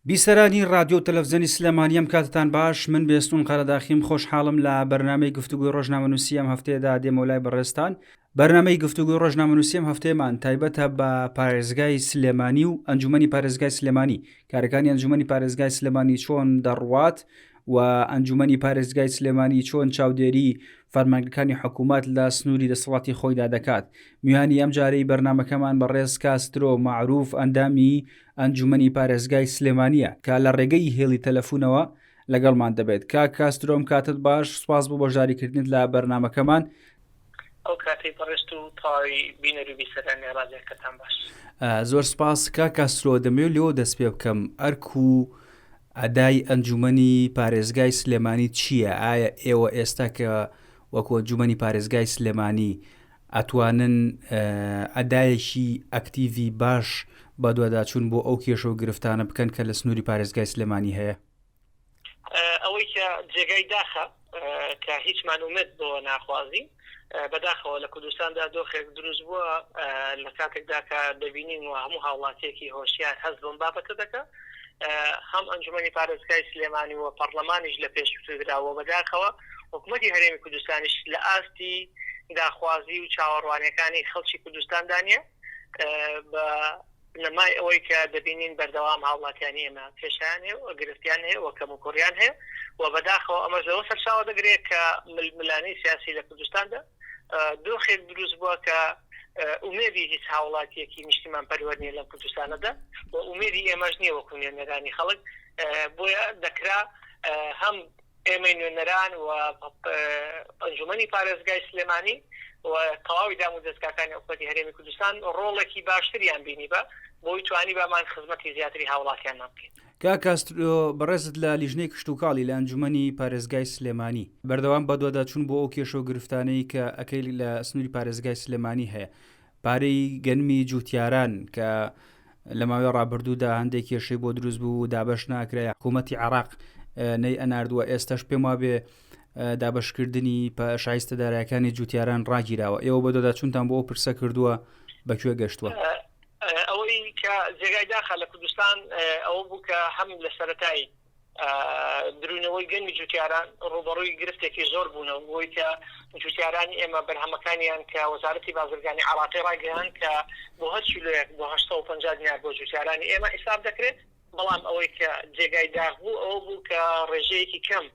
بیسەرانی ڕادیۆ و تەلەفزیۆنی سلێمانی ئەم کاتتان باش من بێستون قەرەداخیم خۆشحاڵم لە بەرنامەی گفتوگۆی ڕۆژنامەنووسی ئەم هەفتەیەدا دێمەوە لای بەڕێزتان بەرنامەی گفتوگۆی ڕۆژنامەنووسی ئەم هەفتەیەمان تایبەتە بە پارێزگای سلێمانی و ئەنجومەنی پارێزگای سلێمانی کارەکانی ئەنجومەنی پارێزگای سلێمانی چۆن دەڕوات و ئەنجومەنی پارێزگای سلێمانی چۆن چاودێری فەرمانگەکانی حکوومەت لە سنووری دەسەڵاتی خۆیدا دەکات میوانی ئەم جارەی بەرنمەکەمان بەڕێز کاسترۆ معروف ئەندامی ئەنجومەنی پارێزگای سلێمانیە کە لە ڕێگەی هێڵی تەلەفونەوە لەگەڵمان دەبێت کاک کاسترۆ ئەم کاتت باش سوپاس بۆ بەشداریکردنت لە بەرنمەکەمان. ئەو کاتەی بەڕێزت و تەواوی بینەر و بیسەرانی ڕادیۆکەتان باش. زۆر سپاس کاک کاسترۆ دەمەوێت لێوە دەست پێ بکەم ئەرک و ئەدای ئەنجومەنی پارێزگای سلێمانی چییە؟ ئایا ئێوە ئێستا کە وەکو ئەنجومەنی پارێزگای سلێمانی ئەتوانن ئەدایەکی ئەکتیڤی باش بەدواداچوون بۆ ئەو کێشە و گرفتانە بکەن کە لە سنووری پارێزگای سلێمانی هەیە؟ ئەوەی کە جێگای داخە کە هیچمان ئومێد بۆ ناخوازین، بەداخەوە لە کوردستاندا دۆخێک دروست بووە لە کاتێکدا کە دەبینین و هەموو هاوڵاتیەکی هۆشیار هەست بەم بابەتە دەکا هەم ئەنجومەنی پارێزگای سلێمانی و پەڕلەمانیش لە پێش درا و بەداخەوە حکومەتی هەرێمی کوردستانیش لە ئاستی داخوازی و چاوەڕوانیەکانی خەڵکی کوردستاندا نیە بە بنەمای ئەوەی کە دەبینین بەردەوام هاوڵاتیانی ئێمە کێشەیان هەیە و گرفتیان هەیە و کەموکوڕیان هەیە و بەداخەوە ئەمەش لەوە سەرچاوە دەگرێت کە ململانێی سیاسی لە کوردستاندا دۆخێک دروست بووە کە ئومێدی هیچ هاوڵاتیەکی نیشتیمان پەروەر نیە لەم کوردستانەدا و ئومێدی ئێمەش نیە وەکو نوێنەرانی خەڵک بۆیە دەکرا هەم ئێمەی نوێنەران و ئەنجومەنی پارێزگای سلێمانی و تەواوی دام و دەزگاکانی حکومەتی هەرێمی کوردستان ڕۆڵێکی باشتریان بینیبا بۆی توانیبامان خزمەتی زیاتری هاوڵاتیانمان بکەین. کاک کاسترۆ بەڕێزت لە لیژنەی کشتوکاڵی لە ئەنجومەنی پارێزگای سلێمانی بەردەوام بەدواداچوون بۆ ئەو کێشە و گرفتانەی کە ئەکەی لە سنووری پارێزگای سلێمانی هەیە پارەی گەنمی جوتیاران کە لە ماوەی ڕابردوودا هەندێک کێشەی بۆ دروست بوو و دابەش ناکرێ حکوومەتی عراق نەی ئەناردووە ئێستاش پێم وابێ دابشکردنی شایستە دارایەکانی جوتیاران ڕاگیراوە ئێوە بەدواداچوونتان بۆ ئەو پرسە کردووە بەکوێ گەشتووە؟ ئەوەی کە جێگای داخە لە کوردستان ئەوە بوو کە هەم لە سەرەتای دروونەوەی گەنمی جوتیاران ڕووبەڕووی گرفتێکی زۆر بوونەوە بۆی کە جوتیارانی ئێمە بەرهەمەکانیان کە وەزارەتی بازرگانی عراقی ڕایگەیاند کە بۆ هەر کیلۆیەک بۆ 850 دینار بۆ جوتیارانی ئێمە حیساب دەکرێت بەڵام ئەوەی کە جێگای داخ بوو ئەوە بوو کە ڕێژەیەکی کەم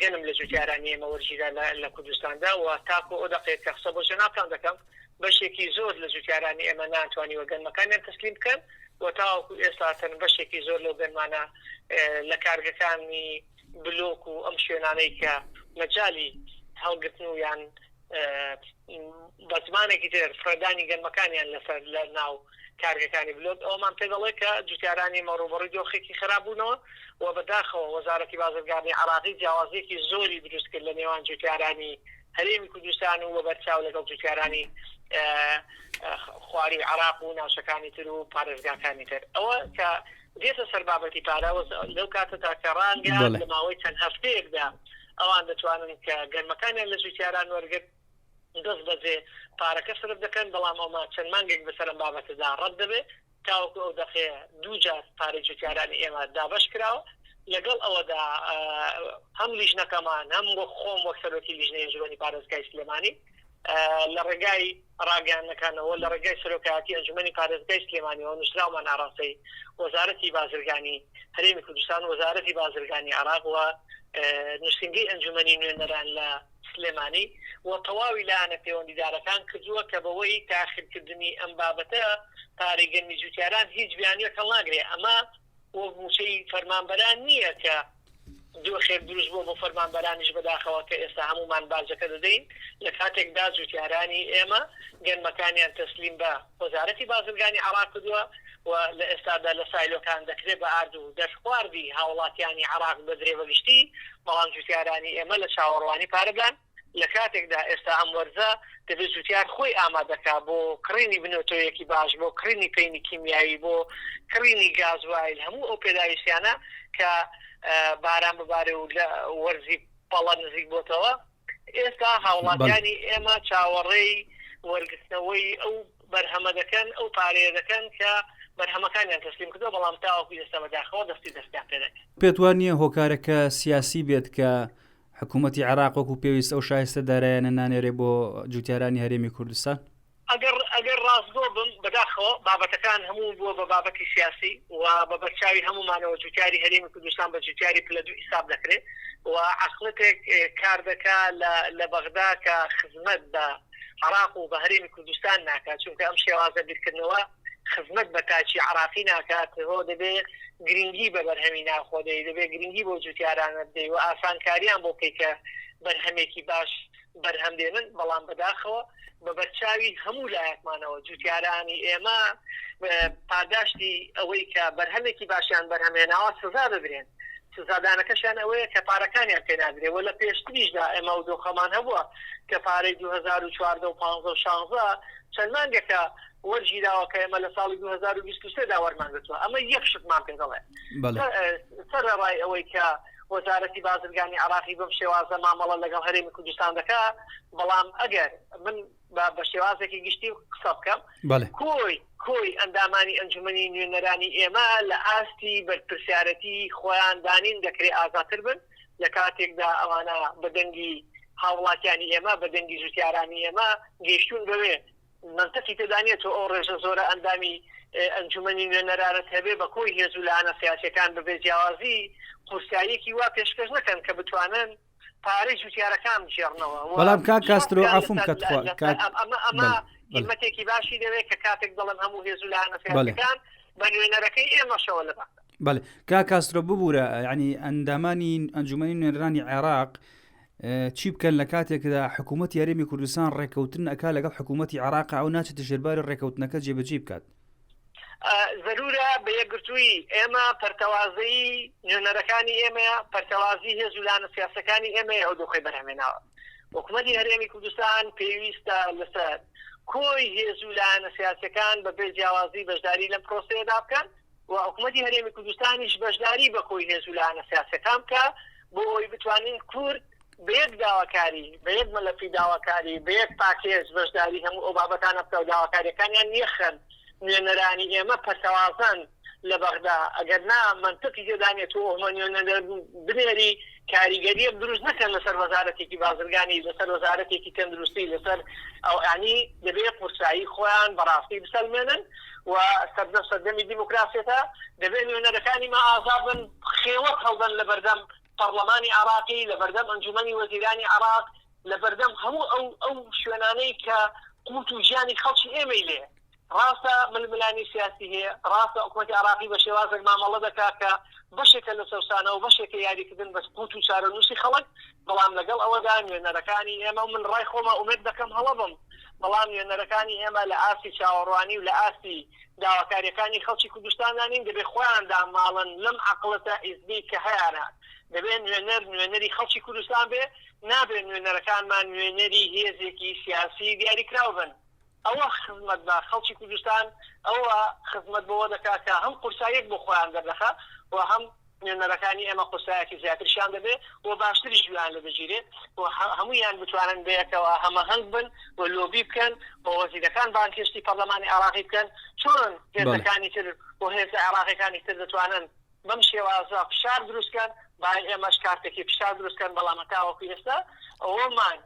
گەنم لە جوتیارانی ئێمە وەرگیرا لە کوردستاندا و تاکو ئەو دەقەیە کە قسە بۆ جەنابتان دەکەم بەشێکی زۆر لە جوتیارانی ئێمە نەیانتوانیوە گەنمەکانیان تەسلیم بکەن و تاوەکو ئێستا تەن بەشێکی زۆر لەو گەنمانە لە کارگەکانی بلۆک و ئەم شوێنانەی کە مەجالی هەڵگرتن و یان بە زمانێکی تر فڕێدانی گەنمەکانیان لەسەر لە ناو کارگەکانی بلۆک ئەوەمان پێ دەڵێ کە جوتیارانی ئێمە ڕووبەڕووی دۆخێکی خراپ بوونەوە و بەداخەوە وەزارەتی بازرگانی عێراقی جیاوازییەکی زۆری دروست کرد لە نێوان جوتیارانی هەرێمی کوردستان و بەبەرچاو لەگەڵ جوتیارانی خواروی عێراق و ناوچەکانی تر و پارێزگاکانی تر ئەوە کە دێتە سەر بابەتی پارە لەو کاتەدا کە ڕانگە لە ماوەی چەند هەفتەیەکدا ئەوان دەتوانن کە گەنمەکانیان لە جوتیاران وەرگرت دەست بەجێ پارەکە سرف دەکەن، بەڵام ئەوما چەند مانگێک بەسەر ئەم بابەتەدا ڕەت دەبێت تاوەکو ئەو دەقەیە دووجار پارەی جوتیارانی ئێمە دابەش کراوە، لەگەڵ ئەوەدا هەم لیژنەکەمان هەم وەک خۆم وەک سەرۆکی لیژنەی ئەنجومەنی پارێزگای سلێمانی لە ڕێگای ڕاگەیاندنەکانەوە لە ڕێگای سەرۆکایەتی ئەنجومەنی پارێزگای سلێمانیەوە نووسراومان ئاراستەی وەزارەتی بازرگانی هەرێمی کوردستان، وەزارەتی بازرگانی عێراق و نووسینگەی ئەنجومەنی نوێنەران لە سلێمانی و تەواوی لایەنە پەیوەندیدارەکان کردووە کە بەوەی تاخیرکردنی ئەم بابەتە پارەی گەنمی جوتیاران هیچ بیانوویەک هەڵناگرێ ئەمە وەک مووچەی فەرمانبەران نییە کە دۆخێک دروست بووە بۆ فەرمانبەرانیش بەداخەوە کە ئێستا هەموومان باجەکە دەدەین لە کاتێکدا جوتیارانی ئێمە گەنمەکانیان تەسلیم بە وەزارەتی بازرگانی عێراق کردووە و لە ئێستادا لە سایلۆکان دەکرێت بە ئارد و دەرخواردی هاوڵاتیانی عێراق بدرێ بە گشتی، بەڵام جوتیارانی ئێمە لە چاوەڕوانی پارەدان، لە کاتێکدا ئێستا ئەم وەرزە دەبێت جوتیار خۆی ئامادەکا بۆ کڕینی بنۆتۆیەکی باش، بۆ کڕینی پەینی کیمیایی، بۆ کڕینی گازوایل، هەموو ئەو پێداویستیانە کە باران ببارێ و لە وەرزی پەڵە نزیک بۆتەوە. ئێستا هاوڵاتیانی ئێمە چاوەڕێی وەرگرتنەوەی ئەو بەرهەمە دەکەن، ئەو پارەیە دەکەن کە بەرهەمەکانیان تەسلیم کردووە، بەڵام تاوەکو ئێستا بەداخەوە دەستی دەستیان پێ نەکرد. پێت وا نییە هۆکارەکە سیاسی بێت کە حکوومەتی عێراق وەکو پێویست ئەو شایستە دارایانە نانێرێ بۆ جوتیارانی هەرێمی کوردستان؟ ئەگەر ئەگەر ڕاستگۆ بم بەداخەوە بابەتەکان هەموو بووە بە بابەتی سیاسی و بە بەرچاوی هەموومانەوە جوتیاری هەرێمی کوردستان بە جوتیاری پلە دوو حیساب دەکرێت و عەقڵەتێک کار دەکا لە لە بەغدا کە خزمەت بە عراق و بە هەرێمی کوردستان ناکات چونکە ئەم شێوازە بیرکردنەوە خزمەت بە تاکی عراقی ناکات هۆ دەبێ گرنگی بە بەرهەمی ناوخۆ دەی دەبێ گرنگی بۆ جوتیارانە بدەی و ئاسانکاریان بۆ بکەی کە بەرهەمێکی باش بەرهەم دێنن، بەڵام بەداخەوە بە بەرچاوی هەموو لایەکمانەوە جوتیارانی ئێمە پاداشتی ئەوەی کە بەرهەمێکی باشیان بەرهەمهێناوە سزا دەدرێن، سزادانەکەشیان ئەوەیە کە پارەکانیان پێ نادرێ و لە پێشتریشدا ئێمە ئەو دۆخەمان هەبووە کە پارەی 2014 و 15 و 16 چەند مانگێکە وەرگیراوە کە ئێمە لە ساڵی 2023 دا وەرمان گرتووە. ئەمە یەک شتمان پێ دەڵێ سەرەڕای ئەوەی کە وەزارەتی بازرگانی عێراقی بەم شێوازە مامەڵە لەگەڵ هەرێمی کوردستان دەکا، بەڵام ئەگەر من بە شێوازێکی گشتی قسە بکەم کۆی کۆی ئەندامانی ئەنجومەنی نوێنەرانی ئێمە لە ئاستی بەرپرسیارەتی خۆیان دانین دەکرێ ئازاتر بن لە کاتێکدا ئەوانە بە دەنگی هاوڵاتیانی ئێمە بە دەنگی جوتیارانی ئێمە گەیشتوون بەوێ مەنتقی تێدا نیە تۆ ئەو ڕێژە زۆرە ئەندامی ئەنجومەنی نوێنەرانت هەبێ بە کۆی هێز و لایەنە سیاسیەکان بەبێ جیاوازی قورساییەکی وا پێشکەش نەکەن کە بتوانن پارەی جوتیارەکان بگێڕنەوە و بەڵام کاک شەڕ کاسترۆ بکەن عەفوم لەسەر کە تخوا لەسەر کاک ئەم ئەمە ئەمە بەلێ بەلێ هیمەتێکی باشی دەوێت کە کاتێک دەڵێم هەموو هێز و لایەنە بەلێ سیاسیەکان بە نوێنەرەکەی ئێمەشەوە لە بەغدا. بەلێ کاک کاسترۆ ببورە یانی ئەندامانی ئەنجومەنی نوێنەرانی عێراق چی بکەن لە کاتێکدا حکوومەتی هەرێمی کوردستان ڕێککەوتن ئەک لەگەڵ حکوومەتی عراق ئەو ناچێتە ژێرباری ڕێککەوتنەکە جێبەجێ بکات. زەرورە بە یەکگرتوویی ئێمە پەرتەوازەیی نوێنەرەکانی ئێمەیە، پەرتەوازی هێز و لایەنە سیاسەکانی ئێمەیە ئەو دۆخەی بەرهەمهێناوە. حکومەتی هەرێمی کوردستان پێویستە لەسەر کۆی هێز و لایەنە سیاسەکان بە بێ جیاوازی بەشداری لەم پرۆسەیەدا بکەن و حکومەتی هەرێمی کوردستانیش بەشداری بە کۆی هێز و لایەنە سیاسیەکان بکا بۆ ئەوەی بتوانین کورد بە یەک داواکاری، بە یەک مەلەفی داواکاری، بە یەک پاکێج بەشداری هەموو ئەو بابەتانە بکا و داواکاریەکانیان یەکخەن. نوێنەرانی ئێمە پەرتەوازەن لە بەغدا، ئەگەر نا مەنتقی تێدا نیە تۆ ئەوهەمە نوێنەر بنێری کاریگەریەک دروست نەکەن لەسەر وەزارەتێکی بازرگانی، لەسەر وەزارەتێکی تەندروستی، لەسەر ئەو یانی دەبێ قورسایی خۆیان بەڕاستی بسەلمێنن و سەردەم سەردەمی دیموکراسیەتە، دەبێ نوێنەرەکانی ما ئازا بن، خێوەت هەڵدەن لەبەردەم پەڕڵەمانی عێراقی، لەبەردەم ئەنجومەنی وەزیرانی عێراق، لەبەردەم هەموو ئەو ئەو شوێنانەی کە قوت و ژیانی خەڵکی ئێمەی لێیە. ڕاستە ململانێی سیاسی هەیە، ڕاستە حکومەتی عێراقی بە شێوازێک مامەڵە دەکات کە بەشێکە لە چەوسانەوە، بەشێکە یاریکردن بە قوت و چارەنووسی خەڵک، بەڵام لەگەڵ ئەوەدا نوێنەرەکانی ئێمە و من ڕای خۆمە ئومێد دەکەم هەڵە بم، بەڵام نوێنەرەکانی ئێمە لە ئاستی چاوەڕوانی و لە ئاستی داواکارییەکانی خەڵکی کوردستاندا نین، دەبێت خۆیان داماڵن لەم عەقڵەتە حیزبی کە هەیانە، دەبێت نوێنەر نوێنەری خەڵکی کوردستان بێ، نابێت نوێنەرەکانمان نوێنەری هێزێکی سیاسی دیاریکراو بن. ئەوە خزمەت بە خەڵکی کوردستان، ئەوە خزمەت بەوە دەکات کە هەم قورساییەک بۆ خۆیان دەردەخا و هەم نوێنەرەکانی ئێمە قورسایەکی زیاتریشیان دەبێ و باشتریش گوێیان لێ دەگیرێ و هەموویان بتوانن بەیەکەوە هەمەهەنگ بن و لۆبی بکەن و وەزیرەکان بانگهێشتی پەرلەمانی عێراقی بکەن چۆن هێزەکانی تر و هێزە عێراقیەکانی تر دەتوانن بەم شێوازە فشار دروست کەن، با ئێمەش کارتێکی فشار دروست کەن، بەڵام هەتاوەکو ئێستا ئەوەمان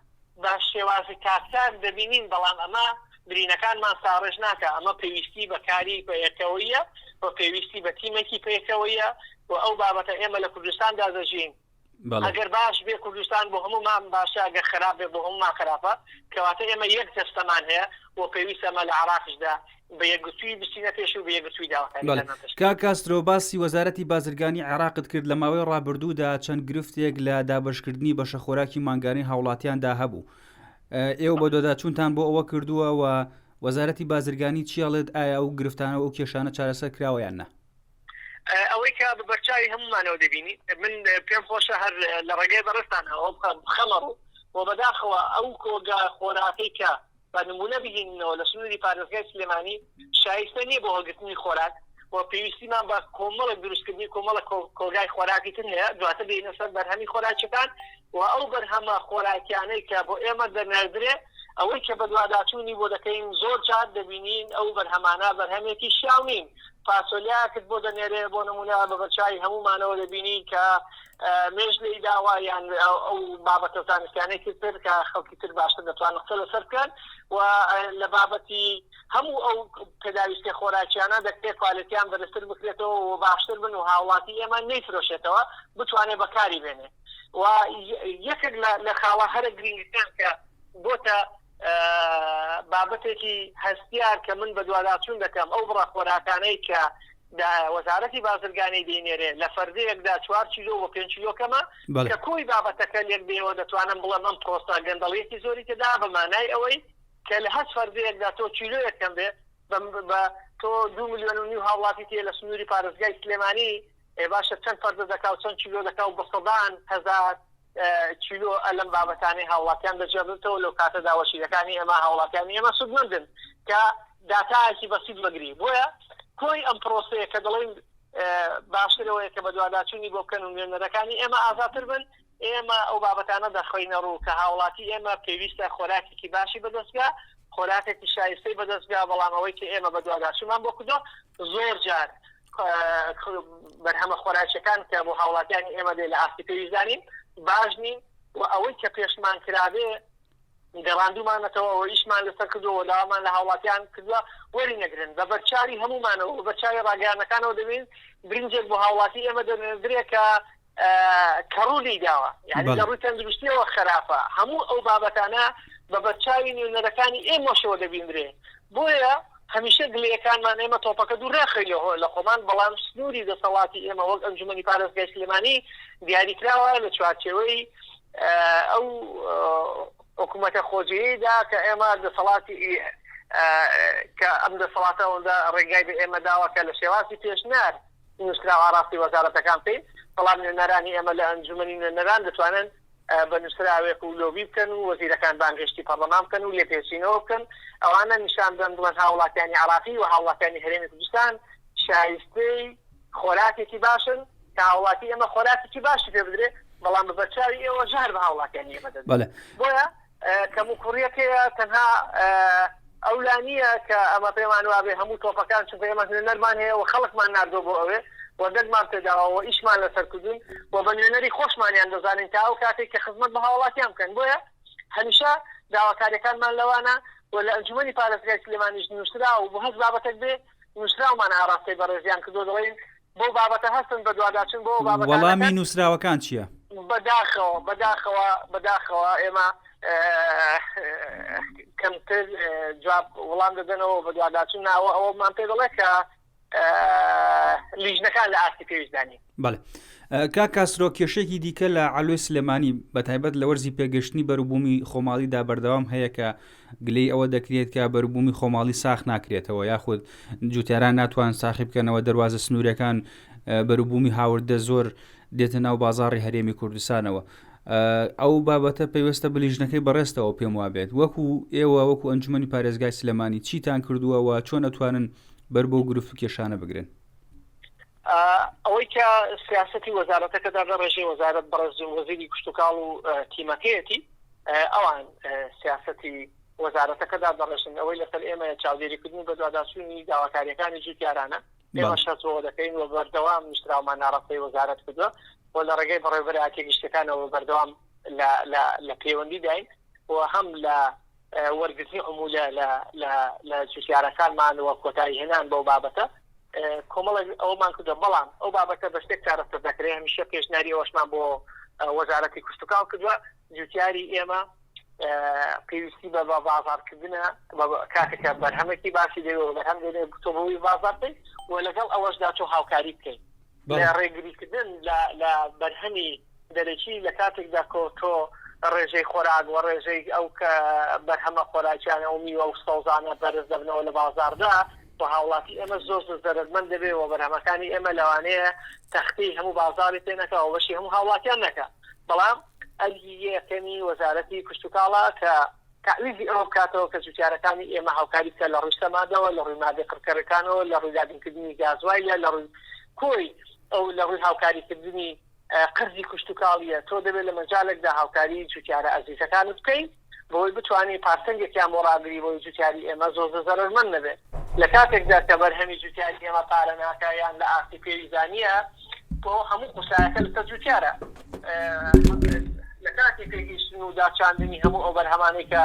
بە شێوازی تاک تاک دەبینین، بەڵام ئەمە برینەکانمان ساڕێژ ناکا، ئەمە پێویستی بە کاری پێکەوەییە و پێویستی بە تیمێکی پێکەوەییە و ئەو بابەتە ئێمە لە کوردستاندا دەژین. ئەگەر باش بێ کوردستان بۆ هەموومان باشە، ئەگەر خراپ بێ بۆ هەموومان خراپە، کەواتە ئێمە یەک جەستەمان هەیە و پێویستە ئەمە لە عێراقیشدا بە یەکگرتوویی بچینە پێش و بە یەکگرتوویی داواکارییەکانمان پێشکەش کاک کاسترۆ باسی وەزارەتی بازرگانی عێراقت کرد، لە ماوەی ڕابردوودا چەند گرفتێک لە دابەشکردنی بەشە خۆراکی مانگانەی هاوڵاتیاندا هەبوو، ئێوە بەدواداچوونتان بۆ ئەوە کردووە و وەزارەتی بازرگانی چی ئەڵێت، ئایا ئەو گرفتانە و ئەو کێشانە چارەسەر کراوە یان نا؟ ئەوەی کە بە بەرچاوی هەموومانەوە دەبینی من پێم خۆشە هەر لە ڕێگەی بەڕێزتانەوە بخەمە ڕوو و بەداخەوە ئەو کۆگا خۆراکەی کە بە نمونە بهێنینەوە لە سنووری پارێزگای سلێمانی شایستە نییە بۆ هەڵگرتنی خۆراک و پێویستیمان بە کۆمەڵێک دروستکردنی کۆمەڵە کۆگای خۆراکی تر هەیە دواتر دێینە سەر بەرهەمی خۆراکیەکان و ئەو بەرهەمە خۆراکیانەی کە بۆ ئێمە دەنێردرێ ئەوەی کە بەدواداچوونی بۆ دەکەین زۆر جار دەبینین ئەو بەرهەمانە بەرهەمێکی شیاو نین. فاسۆلیاکت بۆ دەنێرێ بۆ نمونە بە بەرچوی هەموومانەوە دەبینی کە مێژ لێی داوە یان ئەو بابەتە زانستیانەی تر کە خەڵکی تر باشتر دەتوانن قسە لەسەر بکەن و لە بابەتی هەموو ئەو پێداویستیە خۆراکیانە دەکرێت کوالێتیان بەرزتر بکرێتەوە و باشتر بن و هاوڵاتی ئێمە نەیفرۆشێتەوە بتوانێت بەکاری بێنێ و یەکێک لە خاڵە هەرە گرینگەکان کە بۆتە بابەتێکی هەستیار کە من بەدواداچوون دەکەم ئەو بڕە خۆراکانەی کە وەزارەتی بازرگانی دەینێرێ لە فەردەیەکدا چوار کیلۆ و پێنج کیلۆ کەمە کە کۆی بابەتەکە لێک بێەوە دەتوانم بڵێم ئەم پرۆسە گەندەڵیەکی زۆری تێدا بە مانای ئەوەی کە لە هەر فەردەیەکدا تۆ کیلۆیەک کەم بێ بە تۆ دو ملیۆن و نیو هاوڵاتی تێ لە سنووری پارێزگای سلێمانی ئێ باشە چەند فەردە دەکا و چەند کیلۆ دەکا و بە سەدان هەزار کیلۆ لەم بابەتانەی هاوڵاتیان دەجێڕێتەوە لەو کاتەدا وەسیلەکانی ئێمە هاوڵاتیانی ئێمە سوودمەندن کە داتایەکی بەسیط بەگری بۆیە کۆی ئەم پرۆسەیە کە دەڵێن باشترەوەیە کە بەدواداچوونی بۆ بکەن و نوێنەرەکانی ئێمە ئازاتر بن ئێمە ئەو بابەتانە دەخەینە ڕوو کە هاوڵاتی ئێمە پێویستە خۆراکێکی باشی بەدەستگا خۆراکێکی شایستەی بەدەستگا بەڵام ئەوەی کە ئێمە بەدواداچوونمان بۆ کردووە زۆر جار بەرهەمە خۆراکیەکان کە بۆ هاوڵاتیانی ئێمە دێ لە ئاستی پێویستدا نین، باش نین و ئەوەی کە پێشمان کرابێ گەڕاندوومانەتەوە و ئیشمان لەسەر کردووە و داوامان لە هاوڵاتیان کردووە وەری نەگرن. بە بەرچاوی هەموومانەوە و بە بەرچاوی ڕاگەیاندنەکانەوە دەبینین برنجێک بۆ هاوڵاتی ئێمە دەنێردرێ کە کەڕوو لێی داوە یعنی لە ڕووی تەندروستیەوە خراپە هەموو ئەو بابەتانە بە بەرچاوی نوێنەرەکانی ئێمەشەوە دەبیندرێ بۆیە هەمیشە گلەیەکانمان ئێمە تۆپەکە دوور ناخەین لە خۆمان بەڵام سنووری دەسەڵاتی ئێمە وەک ئەنجومەنی پارێزگای سلێمانی دیاریکراوە لە چوارچێوەی ئەو حکوومەتە خۆجێیدا کە ئێمە دەسەڵاتی کە ئەم دەسەڵاتە ئەوەندە ڕێگای بە ئێمە داوە کە لە شێوازی پێشنار نووسراو ئاراستەی وەزارەتەکان بکەین، بەڵام نوێنەرانی ئێمە لە ئەنجومەنی نوێنەران دەتوانن بە نووسراوێک و لۆبی بکەن و وەزیرەکان بانگهێشتی پەڕلەمان بکەن و لێپێچینەوە بکەن، ئەوانە نیشان بدەن بڵێن هاوڵاتیانی عێراقی و هاوڵاتیانی هەرێمی کوردستان شایستەی خۆراکێکی باشن کە هاوڵاتی ئێمە خۆراکێکی باشی پێ بدرێت، بەڵام بە بەرچاوی ئێوە ژەهر بە هاوڵاتیانی ئێمە دەدرێت. بۆیە کەموکوڕیەک هەیە تەنها ئەو لا نییە کە ئەمە پێمان وابێ هەموو تۆپەکان چونکە ئێمە نوێنەرمان هەیە و خەڵکمان ناردووە بۆ ئەوێ و دەنگمان پێداوە و ئیشمان لەسەر کردوون و بە نوێنەری خۆشمانیان دەزانین تا ئەو کاتێک کە خزمەت بە هاوڵاتیان بکەن بۆیە هەمیشە داواکاریەکانمان لەوانە و لە ئەنجومەنی پارێزگای سلێمانیش نووسرا و بۆ هەست بابەتێک بێ نووسراومان ئاراستەی بەڕێزیان کردو دەڵێین بەو بابەتە هەستن بەدواداچون بۆ بابەتانە وەڵامی نووسراوەکان چییە؟ بەداخەوە بەداخەوە بەداخەوە ئێمە کەمتر جواب وڵام دەدەنەوە بەدواداچون ناوە ئەوەمان پێ دەڵێ کە لیژنەکان لە ئاستی پێویستدا نین. بەڵێ کاک کاسترۆ کێشێکی دیکە لە عەلوەی سلێمانی بە تایبەت لە وەرزی پێگەشتنی بەروبوومی خۆماڵیدا بەردەوام هەیە کە گلەی ئەوە دەکرێت کە بەروبوومی خۆماڵی ساخ ناکرێتەوە یاخود جوتیاران ناتوان ساخی بکەنەوە دەواازە سنوورەکان بەروبوومی هاوردە زۆر دێتە ناو بازاڕی هەرێمی کوردستانەوە ئەو بابەتە پەیوەستە بلیژنەکەی بەڕێستەوە پێم وابێت وەکو ئێوە وەکو ئەنجومی پارێزگای سلێمانی چیتان کردووە و چۆن ئەتوانن بەر بۆ گرفت و کێشانە بگرن؟ ئەوەی کە سیاسەتی وەزارەتەکە دادەڕێژێ وەزارەت بەڕێز وەزیری کشتوکاڵ و تیمەکەیەتی ئەوان سیاسەتی وەزارەتەکە دادەڕێژن ئەوەی لەسەر ئێمە چاودێریکردن و بەدواداچوونی داواکاریەکانی جوتیارانە ئێمە شەزەوە دەکەین و بەردەوام نووسراومان ناڕاستەی وەزارەت کردووە و لە ڕێگەی بەڕێوەبەرایەتی گشتەکانەوە بەردەوام لە پەیوەندیداین و هەم لە وەرگرتنی عمولە لە جوتیارەکانمان و کۆتایی هێنان بەو بابەتە کۆمەڵێک ئەومان کردوە بەڵام ئەو بابەتە بە شتێک چارەسەر دەکرێت هەمیشە پێشنیاری ئەوەشمان بۆ وەزارەتی کشتتوکاڵ کردووە جوتیاری ئێمە پێویستی بە بازارکردنە کاتێکە بەرهەمێکی باسی دەوێت و بەرهەم دێنێ تۆ بۆی بازار بکەیت و لەگەڵ ئەوەشدا تۆ هاوکاری بکەیت لە ڕێگریکردن لە بەرهەمی دەرەکی لە کاتێکدا کۆ تۆ ڕێژەی خۆراک و ڕێژەی ئەو کە بەرهەمە خۆراکیانە و میوە و سەوزانە بەرز دەبنەوە لە بازاڕدا و هاوڵاتی ئێمە زۆر زۆر زەرەرمەند دەبێ و بەرهەمەکانی ئێمە لەوانەیە تەختەی هەموو بازاڕی پێ نەکا و بەشی هەموو هاوڵاتیان نەکا بەڵام ئەرکی یەکەمی وەزارەتی کشتوکاڵە کە تەعویزی ئەوە بکاتەوە کە جوتیارەکانی ئێمە هاوکاری بکات لە ڕووی سەمادەوە، لە ڕووی مادەی قڕکەرەکانەوە، لە ڕووی دابینکردنی گازوایلە، لە ڕووی کۆی ئەو لە ڕووی هاوکاریکردنی قەرزی کشتوکاڵییە. تۆ دەبێت لە مەجالێکدا هاوکاری جوتیارە ئەزیزەکانت بکەی بۆی بتوانی پارسەنگێکیان بۆ ڕاگری بۆی جوتیاری ئێمە زۆر زەرەرمەند نەبێت. لە کاتێکدا کە بەرهەمی جوتیاری ئێمە پارە ناکا یان لە ئاستی پێویستدا نییە، بۆ هەموو قورسایەکە لەسەر جوتیارە. لە کاتی پێگەیشتن و داچاندنی هەموو ئەو بەرهەمانەی کە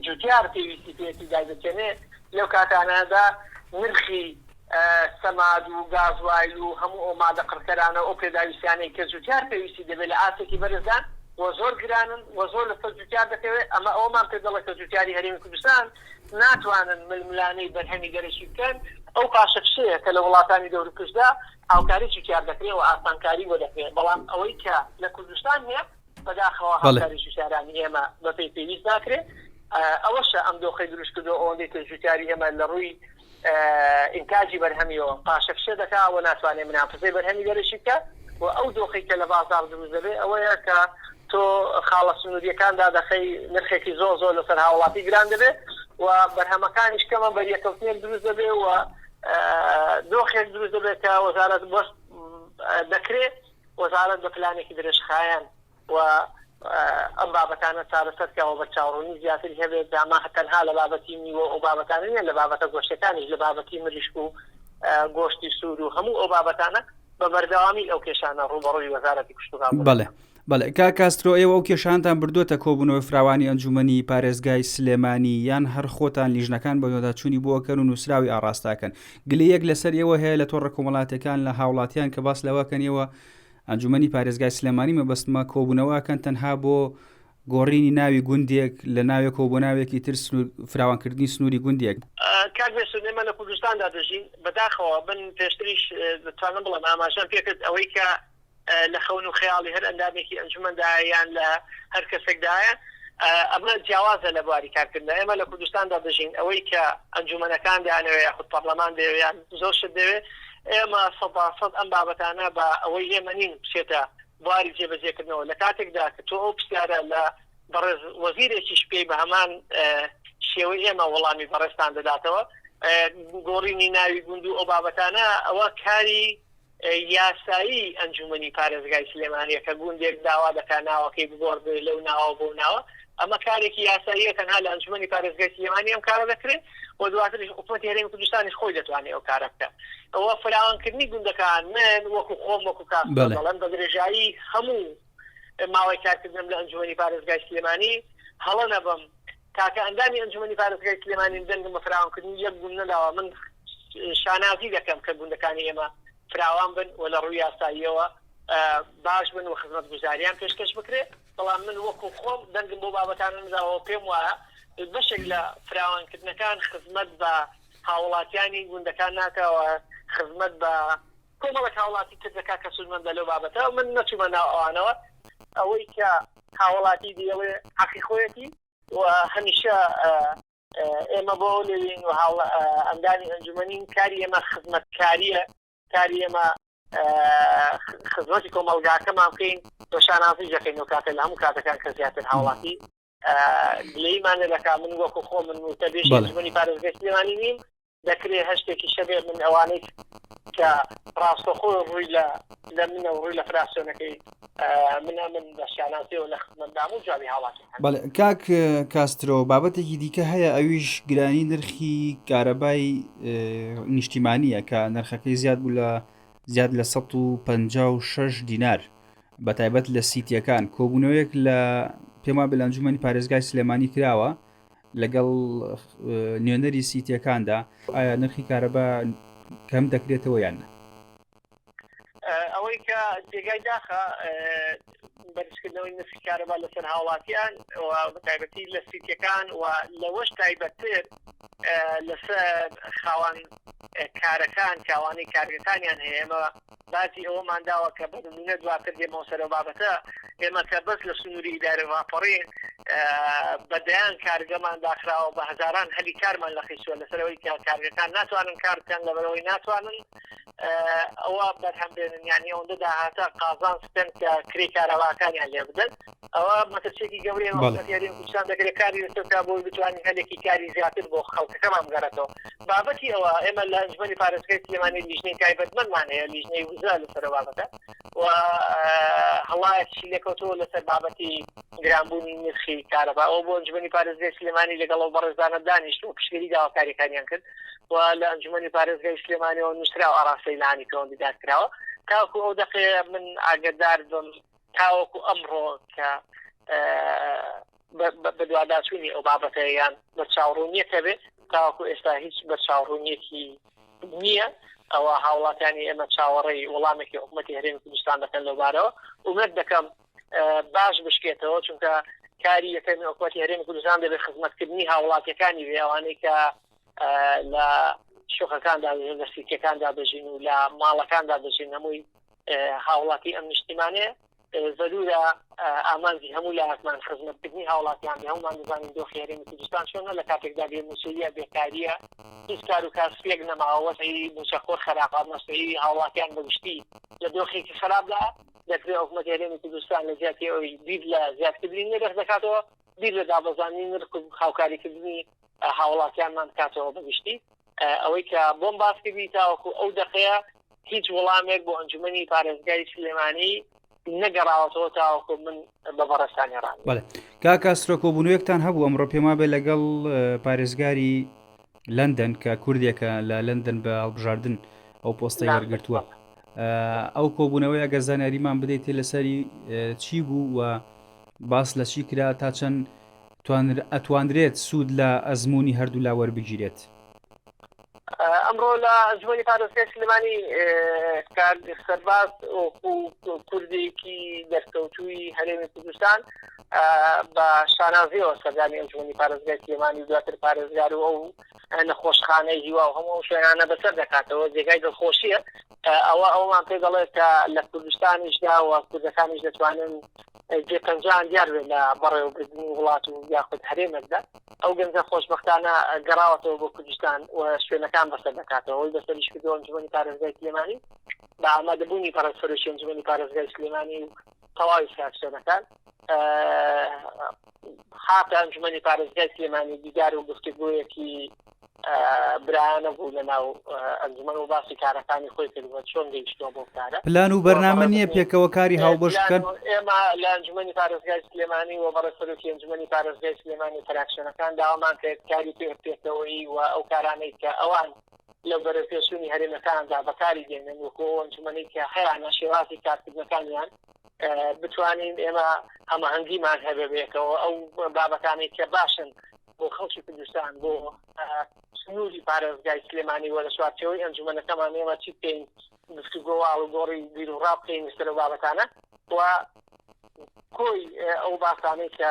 جوتیار پێویستی پێیەتی دایدەچێنێ، لەو کاتانەدا نرخی سەماد و گازوایل و هەموو ئەو مادە قڕکەرانە و ئەو پێداویستیانەی کە جوتیار پێویستی دەبێت لە ئاستێکی بەرزدان و زۆر گرانن و زۆر لەسەر جوتیار دەکەوێت، ئەمە ئەوەمان پێ دەڵێت کە جوتیاری هەرێمی کوردستان ناتوانن ململانێی بەرهەمی دەرەکی بکەن، ئەو پاشەکشەیە کە لە وڵاتانی دەوروپشتدا هاوکاری جوتیار دەکرێت و ئاسانکاری بۆ دەکرێت، بەڵام ئەوەی کە لە کوردستان هەیە بەداخەوە هاوکاری جوتیارانی ئێمە بەپێی پێویست ناکرێت، ئەوەشە ئەم دۆخەی دروستکردووە ئەوەندەی تر جوتیاری ئێمە لە ڕووی ئینتاجی بەرهەمیەوە پاشەکشە دەکا و ناتوانێت منافزەی بەرهەمی دەرەکی بکا و ئەو دۆخەی کە لە بازاڕ دروست دەبێت ئەوەیە کە تۆ خاڵە سنوورییەکان دادەخەی نرخێکی زۆر زۆر لەسەر هاوڵاتی گران دەبێت و بەرهەمەکانیش کەمە بەریەکەوتنێک دروست دەبێت و دۆخێک دروست دەبێت کە وەزارەت بەس دەکرێت وەزارەت بە پلانێکی درێژخایەن و ئەم بابەتانە چارەسەر کا و بەرچاوڕوونی زیاتری هەبێت، جا ئەمە تەنها لە بابەتی میوە و ئەو بابەتانە نییە، لە بابەتە گۆشتیەکانیش، لە بابەتی مریشک و گۆشتی سوور و هەموو ئەو بابەتانە بە بەردەوامی ئەو کێشانە ڕووبەڕووی وەزارەتی کشتوکاڵ بوونەتەوە. بەڵێ بەڵێ کاک کاسترۆ ئێوە ئەو کێشانتان بردووەتە کۆبوونەوەی فراوانی ئەنجوومەنی پارێزگای سلێمانی یان هەر خۆتان لیژنەکان بەدواداچوونی بۆ ئەکەن و نووسراوی ئاڕاستەکەن؟ گلەیەک لەسەر ئێوە هەیە لە تۆڕە کۆمەڵاتیەکان لە هاوڵاتیان کە باس لەوە کەن ئێوە ئەنجومەنی پارێزگای سلێمانی مەبەستمە کۆبوونەوە ئەکەن تەنها بۆ گۆڕینی ناوی گوندێک لە ناوێکەوە بۆ ناوێکی تر سنوور فراوانکردنی سنووری گوندێک. کاک بێستون ئێمە لە کوردستاندا دەژین، بەداخەوە من پێشتریش دەتوانم بڵێم ئاماژەم پێکرد ئەوەی کە لە خەون و خەیاڵی هەر ئەندامێکی ئەنجومەندایە یان لە هەر کەسێکدایە ئەمە جیاوازە لە بواری کارکردندا ئێمە لە کوردستاندا دەژین ئەوەی کە ئەنجومەنەکان دەیانەوێ یاخود پەڕلەمان دەیەوێ یان زۆر شت دەوێ ئێمە سەدا سەد ئەم بابەتانە بە ئەوەی ئێمە نین بچێتە بواری جێبەجێکردنەوە لە کاتێکدا کە تۆ ئەو پرسیارە لە بەڕێز وەزیرێکیش بکەی بە هەمان شێوەی ئێمە وەڵامی بەڕێزتان دەداتەوە گۆڕینی ناوی گوند و ئەو بابەتانە ئەوە کاری یاسایی ئەنجومەنی پارێزگای سلێمانیە کە گوندێک داوا دەکات ناوەکەی بگۆڕدرێت لەو ناوە بۆ ناوە، ئەمە کارێکی یاساییە تەنها لە ئەنجومەنی پارێزگای سلێمانی ئەم کارە دەکرێت و دواتریش حکومەتی هەرێمی کوردستانیش خۆی دەتوانێت ئەو کارە بکات. ئەوە فراوانکردنی گوندەکان من وەکو خۆم وەکو کاسترۆ دەڵێم بە درێژایی هەموو ماوەی کارکردنم لە ئەنجومەنی پارێزگای سلێمانی هەڵە نەبم تاکە ئەندامی ئەنجومەنی پارێزگای سلێمانیم دەنگم بە فراوانکردنی یەک گوند نەداوە من شانازی دەکەم کە گوندەکانی ئێمە فراوان بن و لە ڕووی یاساییەوە باش بن و خزمەتگوزاریان پێشکەش بکرێت بەڵام من وەکو خۆم دەنگم بۆ بابەتانە نەداوە پێم وایە بەشێک لە فراوانکردنەکان خزمەت بە هاوڵاتیانی گوندەکان ناکەوە خزمەت بە کۆمەڵێک هاوڵاتی تر دەکات کە سوودمەندە لەو بابەتە من نەچوومە ناو ئەوانەوە ئەوەی کە هاوڵاتی دەیڵێ حەقی خۆیەتی و هەمیشە ئێمە بۆ ئەو لێوین و هاوڵ ئەندامی ئەنجومەنین کاری ئێمە خزمەتکاریە کاری ئێمە خزمەتی کۆمەڵگاکەمان بکەین و شانازی دەکەین و کاتە لە هەموو کاتەکان کە زیاتر هاوڵاتی گلەییمان لێ دەکات من وەکو خۆ من وتەبێژی ئەنجومەنی پارێزگای سلێمانی نیم دەکرێ هەر شتێکیش هەبێ من ئەوانەی کە ڕاستەخۆ ڕووی لە لە منە و ڕووی لە فراکسیۆنەکەی منە من بە شانازیەوە لە خزمەتدام و جوابی هاوڵاتیەکان بەڵێ کاک کاسترۆ بابەتێکی دیکە هەیە ئەویش گرانی نرخی کارەبای نیشتیمانیە کە نرخەکەی زیاد بوو لە زیاد لە 156 دینار بە تایبەت لە سیتیەکان کۆبوونەوەیەک لە پێما بە لە ئەنجومەنی پارێزگای سلێمانی کراوە لەگەڵ نوێنەری سیتیەکاندا ئایا نرخی کارەبا کەم دەکرێتەوە یان نا؟ ئەوەی کە جێگای داخە بەرزکردنەوەی نرخی کارەبا لەسەر هاوڵاتیان و بەتایبەتی لە سیتیەکان و لەوەش تایبەتتر لەسەر خاوەن کارەکان کاوانەی کارگەکانیان هەیە ئێمە باجی ئەوەمان داوە کە بە نمونە دواتر دێمەوە سەر ئەو بابەتە، ئێمە کە بەس لە سنووری ئیدارەی ڕاپەڕین بە دەیان کارگەمان داخراوە، بە هەزاران هەلی کارمان لەقیچووە لەسەر ئەوەی کە کارگەکان ناتوانن کار بکەن لەبەرئەوەی ناتوانن. ئەوە بەرهەم بێنن یانی ئەوەندە داهاتە قازانج بکەن کە کرێی کارەباکانیان لێ بدەن ئەوە مەترسیەکی گەورەیە بەڵێ. حکومەتی هەرێمی کوردستان دەکرێت کاری لەسەر بکات بۆی بتوانین هەلێکی کاری زیاتر بۆ خەڵکەکەمان بگەڕێتەوە بابەتی ئەوە ئێمە لە ئەنجومەنی پارێزگای سلێمانی لیژنەی تایبەتمەندمان هەیە لیژنەی وزە لەسەر ئەو بابەتە و هەڵایەکیشی لێکەوتەوە لەسەر بابەتی گرانبوونی نرخی کارەبا ئەوە بۆ ئەنجومەنی پارێزگای سلێمانی لەگەڵ ئەو بەڕێزانە دانیشت و پشتگیری داواکاریەکانیان کرد و لە ئەنجومەنی پارێزگای سلێمانیەوە نووسراو ئاراستەی لانی پەیوەندیدار کراوە تاوەکو ئەو دەقەیە من ئاگدار بم تاوەکو ئەمڕۆ کە بەدواداچوونی ئەو بابەتە یان بەرچاوڕوونیەک هەبێ تاوەکو ئێستا هیچ بەرچاوڕوونیەکی نییە ئەوە هاوڵاتیانی ئێمە چاوەڕێی وەڵامێکی حکوومەتی هەرێمی کوردستان دەکەن لەوبارەوە ئومێد دەکەم باش بشکێتەوە چونکە کاری یەکەمی حکوومەتی هەرێمی کوردستان دەبێت خزمەتکردنی هاوڵاتیەکانی بێ ئەوانەی کە لە شوقەکاندا دەژین لە سیتیەکاندا دەژین و لە ماڵەکاندا دەژین هەمووی هاوڵاتی ئەم نیشتیمانەیە زەرورە ئامانجی هەموو لایەکمان خزمەتکردنی هاوڵاتیان بێ هەمومان دەزانین دۆخی هەرێمی کوردستان چۆنە لە کاتێکدا بێ مووچەیە بێکاریە هیچ کار و کاسبێک نەماوە وەزعی مووچەخۆر خراپە مەسەی هاوڵاتیان بەگشتی لە دۆخێکی خراپدا دەکرێت حکوومەتی هەرێمی کوردستان لە جیاتی ئەوی بیر لە زیادکردنی نرخ دەکاتەوە بیر لە دابەزاندنی نرخ و هاوکاریکردنی هاوڵاتیانمان بکاتەوە بەگشتی ئەوەی کە بۆم باس کردی تاوەکو ئەو دەقەیە هیچ وەڵامێک بۆ ئەنجومەنی پارێزگای سلێمانی نەگەڕاوەتەوە تاوەکو من بە بەڕێزتانی ڕام بەڵێ کاک کاسترۆ کۆبوونەوەیەکتان هەبوو ئەمڕۆ پێم وابێ لەگەڵ پارێزگاری لەندەن کە کوردێکە لە لەندەن بە هەڵبژاردن ئەو پۆستەی وەرگرتووە ئەو کۆبوونەوەی ئەگەر زانیاریمان بدەیت لەسەری چی بوو و باس لە چی کرا تا چەند ئەتوانرێت سوود لە ئەزموونی هەردوولا وەربگیرێت؟ ئەمڕۆ لە ئەنجومەنی پارێزگای سلێمانی کاک سەرباز وەکو کوردێکی دەرکەوتووی هەرێمی کوردستان بە شانازیەوە سەردانی ئەنجومەنی پارێزگای سلێمانی و دواتر پارێزگار و ئەو نەخۆشخانەی هیوا و هەموو ئەو شوێنانە بەسەر دەکاتەوە جێگای دڵخۆشیە ئەوە ئەومان پێ دەڵێت کە لە کوردستانیشدا و کوردەکانیش دەتوانن جێ پەنجەیان دیار بێت لە بەڕێوەبردنی وڵات و یاخود هەرێمێکدا ئەو گەنجە خۆشبەختانە گەڕاوەتەوە بۆ کوردستان و شوێنەکان بەسەر دەکاتەوە ئەوەی بەسەریش کردەوە ئەنجومەنی پارێزگای سلێمانی بە ئامادەبوونی بەڕێز سەرۆکی ئەنجومەنی پارێزگای سلێمانی و تەواوی فراکسیۆنەکان هاتە ئەنجومەنی پارێزگای سلێمانی دیدار و گفتوگۆیەکی برایانە بوو لە ناو ئەنجومەن و باسی کارەکانی خۆی کرد و چۆن گەیشتووە بۆ کارە. پلان و بەرنامە نییە پێکەوە کاری هاوبەش بکەن؟ ئێمە لە ئەنجومەنی پارێزگای سلێمانی و بەڕێز سەرۆکی ئەنجومەنی پارێزگای سلێمانی و فراکسیۆنەکان داوامان کرد کاری پێکەوەیی و ئەو کارانەی کە ئەوان لە بەرەوپێشچوونی هەرێمەکاندا بەکاری دێنن وەکو ئەو ئەنجومەنەی کە هەیانە شێوازی کارکردنەکانیان بتوانین ئێمە هەماهەنگیمان هەبێ بەیەکەوە ئەو بابەتانەی کە باشن بۆ خەڵکی کوردستان بۆ سنووری پارێزگای سلێمانی و لە چوارچێوەی ئەنجومەنەکەمان ئێمە چی بکەین گفتوگۆ و ئاڵوگۆڕی بیروڕا بکەین لەسەر ئەو بابەتانە و کۆی ئەو باسانەی کە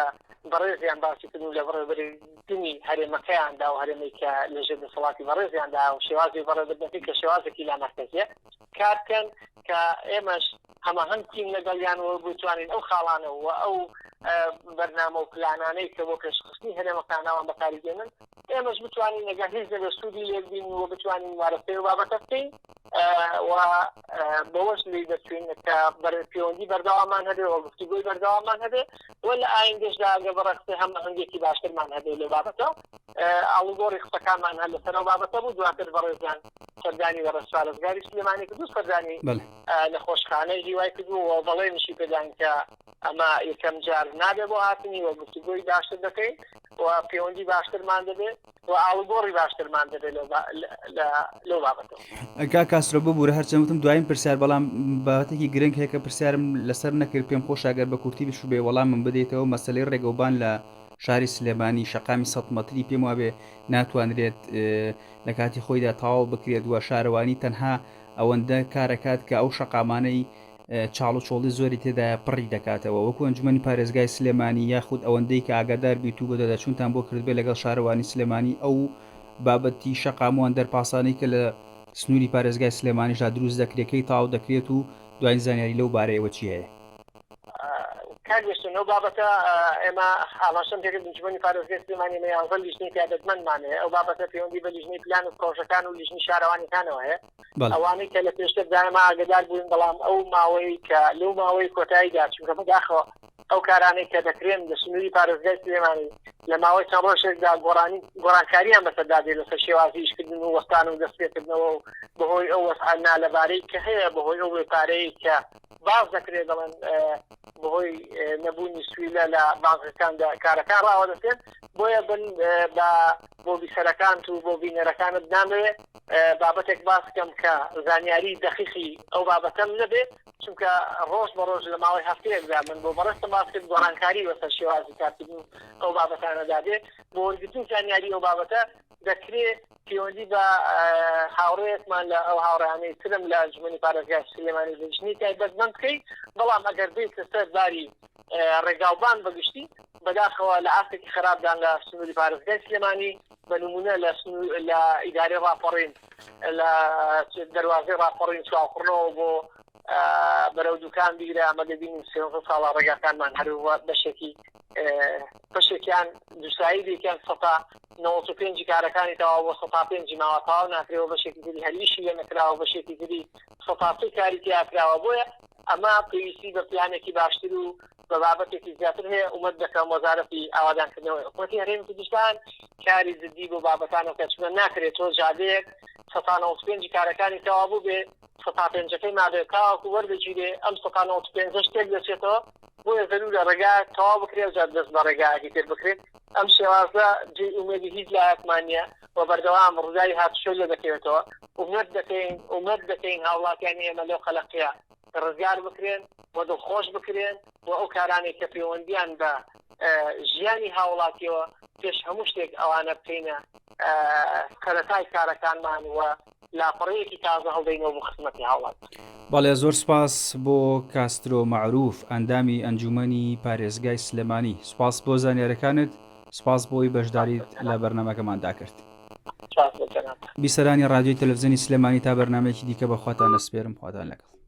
بەڕێزیان باسی کردن و لە بەڕێوەبردنی هەرێمەکەیاندا و هەرێمەی کە لەژێر دەسەڵاتی بەڕێزیاندا و شێوازی بەڕێوەبردنەکەی کە شێوازێکی لامەرکەزیە کار بکەن کە ئێمەش هەماهەنگ بین لەگەڵیان و بتوانین ئەو خاڵانە و ئەو بەرنامە و پلانانەی کە بۆ پێشخستنی هەرێمەکان ئەوان بەکاری دێنن ئێمەش بتوانین لەگەڵ هیچ نەبێت سوودی لێ ببینین و بتوانین وارەسەی ئەو بابەتە بکەین و بەوەش لێی دەچوین کە پەیوەندی بەردەوامان هەبێ و گفتوگۆی بەردەوامان هەبێ و لە ئایندەشدا ئەگەر بەڕێخستێ هەماهەنگیەکی باشترمان هەبێ لەو بابەتە ئاڵوگۆڕی قسەکانمان هەر لەسەر ئەو بابەتە بوو دواتر بەڕێزیان سەردانی بەڕێز پارێزگاری سلێمانی کرد و سەردانی نەخۆشخانەی هیوای کرد و بەڵێنیشی پێدان کە ئەمە یەکەم جار نابێ بۆ هاتنی و گفتوگۆی باشتر دەکەین و پەیوەندی باشترمان دەبێت و ئاڵوگۆڕی باشترمان دەبێت لەو بابەتەوە. کاک کاسترۆ ببورە هەرچەند وتم دوایین پرسیار بەڵام بابەتێکی گرنگ هەیە کە پرسیارم لەسەر نەکرد پێم خۆشە گەر بە کورتی بشوبێ وەڵامم بدەیتەوە مەسەلەی ڕێگەوبان لە شاری سلێمانی شەقامی سەد مەتری پێم وابێ ناتوانرێت لە کاتی خۆیدا تەواو بکرێت و شارەوانی تەنها ئەوەندە کارەکات کە ئەو شەقامانەی چاڵ و چۆڵی زۆری تێدایە پڕی دەکاتەوە وەکو ئەنجومەنی پارێزگای سلێمانی یاخود ئەوەندەی کە ئاگادار بیت و بەدواداچوونتان بۆ کردبێت لەگەڵ شارەوانی سلێمانی ئەو بابەتی شەقام و ئەندەرپاسانەی کە لە سنووری پارێزگای سلێمانیشدا دروست دەکرێت کەی تەواو دەکرێت و دوایین زانیاری لەو بارەیەوە چی هەیە؟ کاک بێستون ئەو بابەتە ئێمە ئاماژەم پێکرد ئەنجومەنی پارێزگای سلێمانی ئێمە یانزە لیژنەی تایبەتمەندمان هەیە ئەو بابەتە پەیوەندی بە لیژنەی پلان و پرۆژەکان و لیژنەی شارەوانیەکانەوە هەیە ئەوانەی کە لە پێشتردا ئێمە ئاگدار بووین بەڵام ئەو ماوەی کە لەو ماوەی کۆتاییدا چونکە بەداخەوە ئەو کارانەی کە دەکرێن لە سنووری پارێزگای سلێمانی لە ماوەی چەند ڕۆژێکدا گۆڕانی گۆڕانکاریان بەسەردا دێت لەسەر شێوازی ئیشکردن و وەستان و دەستپێکردنەوە و بەهۆی ئەو وەزعە نالەبارەی کە هەیە بەهۆی ئەو بێ پارەیەی کە باس دەکرێت دەڵێن بەهۆی نەبوونی سویلە لە بانقەکاندا کارەکان ڕاوەدەستێن بۆیە بن بە بۆ بیسەرەکانت و بۆ بینەرەکانت نامەوێت بابەتێک باس بکەم کە زانیاری دەقیقی ئەو بابەتەم نەبێت چونکە ڕۆژ بە ڕۆژ لە ماوەی هەفتەیەکدا من بۆ بەڕێزتم باس کرد گۆڕانکاری بەسەر شێوازی کارکردن و ئەو بابەتانەدا دێ بۆ وەرگرتنی زانیاری ئەو بابەتە دەکرێ پەیوەندی بە هاوڕێیەکمان لە ئەو هاوڕێیانەی ترم لە ئەنجومەنی پارێزگای سلێمانی لیژنەی تایبەتمەند بکەی بەڵام ئەگەر بێیتە سەر باری ڕێگاوبان بەگشتی بەداخەوە لە ئاستێکی خراپدان لە سنووری پارێزگای سلێمانی بە نمونە لە لە ئیدارەی ڕاپەڕین لە دەروازەی ڕاپەڕین چواخڕنەوە بۆ بەرەو دوکان بیرە ئەمە دەبینین سێزدە ساڵە ڕێگاکانمان هەر بەشێکی بەشێکیان دوسایی بێکیان سەتا 95 کارەکانی تەواو بۆ سەتا پێنجی ماوە تەواو ناکرێەوە بەشێکی تری هەریشی لێ نەکراوە بەشێکی تری سەتا سێ کاری تیا کراوە بۆیە ئەمە پێویستی بە پلانێکی باشتر و بە بابەتێکی زیاتر هەیە ئومێد دەکەم وەزارەتی ئاوادانکردنەوەی حکوومەتی هەرێمی کوردستان کاری جدی بۆ بابەتانە بکات چونکە ناکرێت تۆ جادەیەک سەتا 95 کارەکانی تەواو بووبێ سەتا پێنجەکەی مابێت تاوەکو وەربگیرێ ئەم سەتا 95 تێک دەچێتەوە بۆیە زەرورە ڕێگا تەواو بکرێ و جا دەست بە ڕێگایەکی تر بکرێت ئەم شێوازە جێی ئومێدی هیچ لایەکمان نییە و بەردەوام ڕووداوی هاتوچۆی لێ دەکەوێتەوە ئومێد دەکەین ئومێد دەکەین هاوڵاتیانی ئێمە لەو قەلەقیە ڕزگار بکرێن و دڵخۆش بکرێن و ئەو کارانەی کە پەیوەندیان بە ژیانی هاوڵاتیەوە پێش هەموو شتێک ئەوانە بکەینە سەرەتای کارەکانمان و لاپەڕەیەکی تازە هەڵدەینەوە بۆ خزمەتی هاوڵاتی. بەڵێ زۆر سوپاس بۆ کاسترۆ مەعروف ئەندامی ئەنجومەنی پارێزگای سلێمانی سوپاس بۆ زانیارەکانت سوپاس بۆی بەشداریت لە بەرنامەکەماندا کرد. سوپاس بۆ جەنابتان. بیسەرانی ڕادیۆی تەلەفزیۆنی سلێمانی تا بەرنامەیەکی دیکە بە خواتان ئەسپێرم خواتان لەگەڵ.